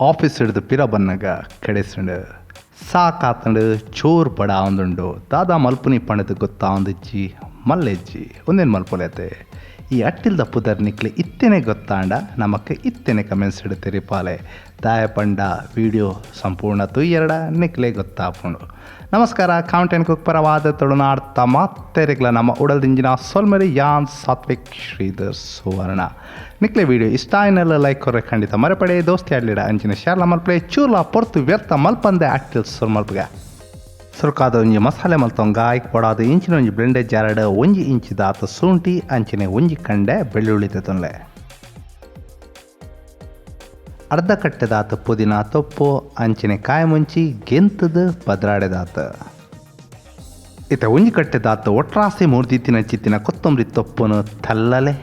Office ಹಿಡ್ದು ಪಿರ ಬನ್ನಗ ಕಡೆಸಂಡು ಸಾಕಾತಂಡು ಚೋರ್ ಬಡ ಆವೊಂದುಂಡು ದಾದಾ ಮಲ್ಪುನಿ ಪಂಡದು ಗೊತ್ತಾವೊಂದಿಜ್ಜಿ ಮಲ್ಲೆಜ್ಜಿ ಒಂದೇನು ಮಲ್ಪೊಲೆತೆ ಈ ಅಟ್ಟಿಲ್ದ ಪುದರ್ ನಿಕ್ಲೆ ಇತ್ತೆನೆ ಗೊತ್ತಾಂಡ ನಮಕ್ ಇತ್ತೆನೆ ಕಮೆಂಟ್ಸ್ ತೆರಿಪಾಲೆ ದಾಯ ಪಂಡ ವಿಡಿಯೋ ಸಂಪೂರ್ಣ ತುಯ್ಯರಡ ನಿಕ್ಲೆ ಗೊತ್ತಾಪುಂಡು. ನಮಸ್ಕಾರ, ಕೌಂಟೆನ್ ಕುಕ್ ಪರವಾದ ತುಳುನಾಡ್ ತಮಾತೆರೆಗ್ಲ ನಮ್ಮ ಉಡಲ್ದಿಂಜಿನ ಸೊಲ್ಮೆರಿ ಯಾನ್ ಸಾತ್ವಿಕ್ ಶ್ರೀಧರ್ ಸುವರ್ಣ. ನಿಕ್ಲೆ ವಿಡಿಯೋ ಇಷ್ಟ ಆಯ್ನೆಲ್ಲ ಲೈಕ್ ಕೊರ್ರೆ ಖಂಡಿತ ಮರೆಪಡೆ, ದೋಸ್ತಿ ಆಡ್ಲಿಡ ಅಂಚಿನ ಶೇರ್ಲ ಮಲ್ಪಲೆ, ಚೂರ್ಲ ಪೊರ್ತು ವ್ಯರ್ಥ ಮಲ್ಪಂದೆ ಅಟ್ಟಿಲ್ ಸುರ್ ಮಲ್ಪುಗ. ಸುರುಕಾದ ಒಂಜಿ ಮಸಾಲೆ ಮಲ್ತೊಂಗ ಐಕ್ ಪೊಡಾದ ಇಂಚಿನ ಒಂಜಿ ಬ್ಲೆಂಡೆಡ್ ಜಾರಡ್ ಒಂಜಿ ಇಂಚಿದಾತ ಸೂಂಟಿ ಅಂಚಿನೆ ಒಂಜಿ ಕಂಡೆ ಬೆಳ್ಳುಳ್ಳಿ ತೆತೊನ್ಲೆ, ಅರ್ಧ ಕಟ್ಟೆದಾತ ಪುದೀನ ತೊಪ್ಪು ಅಂಚಿನೆ ಕಾಯಿ ಮುಂಚಿ ಗೆಂತದ ಪದ್ರಾಡೆದಾತ ಇತ್ತ ಒಂಜಿ ಕಟ್ಟೆದಾತ ಒಟ್ರಾಸಿ ಮೂರ್ದಿತ್ತಿನ ಚಿತ್ತಿನ ಕೊತ್ತಂಬರಿ ತೊಪ್ಪುನು ತಲ್ಲಲೆ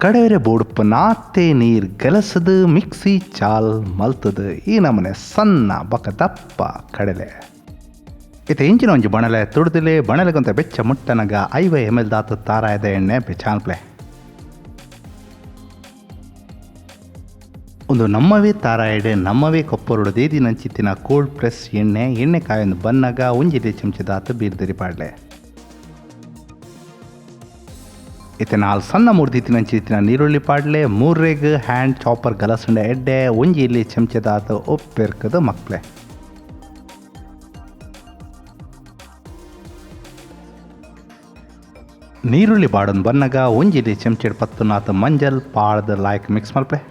ಕಡೆವರೆ ಬೋಡುಪ್ಪು ನಾತೆ ನೀರು ಗಲಸದು ಮಿಕ್ಸಿ ಚಾಲ್ ಮಲ್ತದು ಈ ನಮನೆ ಸಣ್ಣ ಬಕ ದಪ್ಪ ಕಡಲೆ. ಇತ್ತ ಇಂಚಿನ ಒಂಜಿ ಬಣಲೆ ತುಡ್ದಿಲೆ ಬಣಲೆಗೊಂತ ಬೆಚ್ಚ ಮುಟ್ಟನಗ 50 ml ದಾತ ತಾರಾಯದ ಎಣ್ಣೆ ಬೆಚಾನ್ಪ್ಲೆ. ಒಂದು ನಮ್ಮವೇ ತಾರಾಯಡೆ ನಮ್ಮವೇ ಕೊಪ್ಪರುಡು ದೇದಿ ನಂಚಿತ್ತಿನ ಕೋಲ್ಡ್ ಪ್ರೆಸ್ ಎಣ್ಣೆ ಎಣ್ಣೆ ಕಾಯೊಂದು ಬನ್ನಗ ಒಂಜಿದೆ ಚಮಚದಾತ ಬೀರ್ದಿರಿ ಪಾಡ್ಲೆ. ಇತ್ತೆ ನಾಲ್ ಸಣ್ಣ ಮೂರ್ದಿತ್ತಿನ ನಂಚಿತ್ತಿನ ನೀರುಳ್ಳಿ ಪಾಡ್ಲೆ, ಮೂರ್ರೆಗ್ ಹ್ಯಾಂಡ್ ಚಾಪರ್ ಗಲಸುಂಡ ಎಡ್ಡೆ ಒಂಜಿ ಇಲ್ಲಿ ಚಮಚದಾತ ಉಪ್ಪೆರ್ಕದ ಮಕ್ಲೆ. ನೀರುಳ್ಳಿ ಬಾಡೊಂದು ಬನ್ನಗ ಒಂಜಿಲಿ ಚಮಚೆಡ್ ಪತ್ತುನಾತ ಮಂಜಲ್ ಪಾಡ್ದ ಲಾಯ್ಕ್ ಮಿಕ್ಸ್ ಮಲ್ಪಲೆ.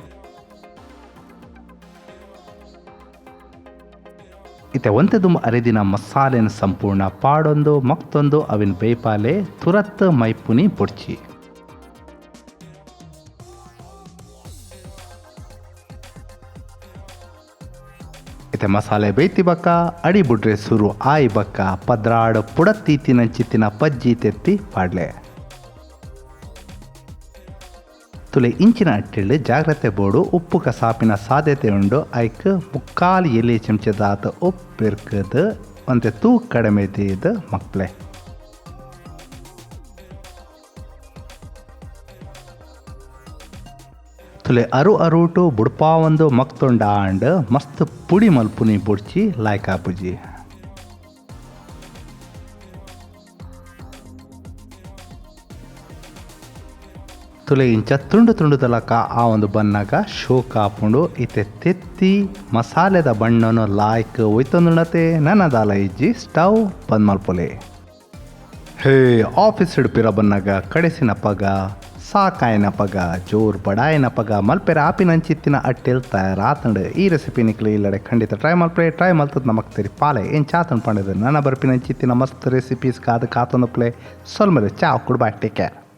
ಇತ್ತೆ ಒಂತೆ ದುಂಬು ಅರೆದಿನ ಮಸಾಲೆನ ಸಂಪೂರ್ಣ ಪಾಡೊಂದು ಮಕ್ತೊಂದು ಅವಿನ ಬೇಪಾಲೆ ತುರತ್ ಮೈಪುನಿ ಪೊಡ್ಚಿ. ಇತ್ತೆ ಮಸಾಲೆ ಬೇಯ್ತಿ ಬಕ್ಕ ಅಡಿ ಬುಡ್ರೆ ಸುರು ಆಯ್ ಬಕ್ಕ ಪದ್ರಾಡು ಪುಡತ್ತೀತಿನ ಚಿತ್ತಿನ ಪಜ್ಜಿ ತೆತ್ತಿ ಪಾಡ್ಲೆ. ತುಲೆ ಇಂಚಿನ ಅಟ್ಟಿಳ್ಳು ಜಾಗ್ರತೆ ಬೋಡು ಉಪ್ಪು ಕಸಾಪಿನ ಸಾಧ್ಯತೆ ಉಂಡು ಐಕ್ ಮುಕ್ಕಾಲು ಎಲೆ ಚಮಚದಾತ ಉಪ್ಪಿರ್ಕದು ಒಂತೆ ತೂ ಕಡಿಮೆ ತೀದು ಮಕ್ಲೆ. ತುಲೆ ಅರು ಅರೂಟು ಬುಡ್ಪಾವೊಂದು ಮಕ್ತೊಂಡ ಆಂಡ್ ಮಸ್ತ್ ಪುಡಿ ಮಲ್ಪುನಿ ಬುಡ್ಚಿ ಲಾಯ್ಕಾಪುಜಿ. ತುಲೆ ಇಂಚ ತುಂಡು ತುಂಡು ತಲಕ ಆ ಒಂದು ಬನ್ನಾಗ ಶೋಕ್ ಆಪುಂಡು. ಇತ್ತೆ ತೆತ್ತಿ ಮಸಾಲೆದ ಬಣ್ಣನು ಲಾಯ್ಕ್ ಒಯ್ತೊಂದುಂಡತೆ ನನದಾಲ ಇಜ್ಜಿ ಸ್ಟವ್ ಬಂದ್ ಮಲ್ಪೊಲೆ. ಹೇ ಆಫೀಸ್ ಪಿರ ಬನ್ನಾಗ ಕಡೆಸಿನ ಪಗ ಸಾಕಾಯನ ಪಗ ಜೋರ್ ಬಡಾಯನ ಪಗ ಮಲ್ಪೆರ ಆಪಿನಂಚಿತ್ತಿನ ಅಟ್ಟೆಲ್ ತಯಾರಾತಂಡು. ಈ ರೆಸಿಪಿ ನಿಕ್ಲೆ ಇಲ್ಲಡೆ ಖಂಡಿತ ಟ್ರೈ ಮಲ್ಪಲೆ. ಟ್ರೈ ಮಲ್ತದ್ ನಮಕ್ ತೆರಿ ಪಾಲೆ ಏನ್ ಚಾತಂಡ್ ಪಂಡದು ನನ್ನ ಬರ್ಪಿನಂಚಿತ್ತಿನ ಮಸ್ತ್ ರೆಸಿಪೀಸ್ ಕಾದು ಕಾತೊಂದು ಪ್ಲೇ ಸೊಲ್ಮರೆ ಚಾವ್ ಕುಡ್ಬಾ. Take care.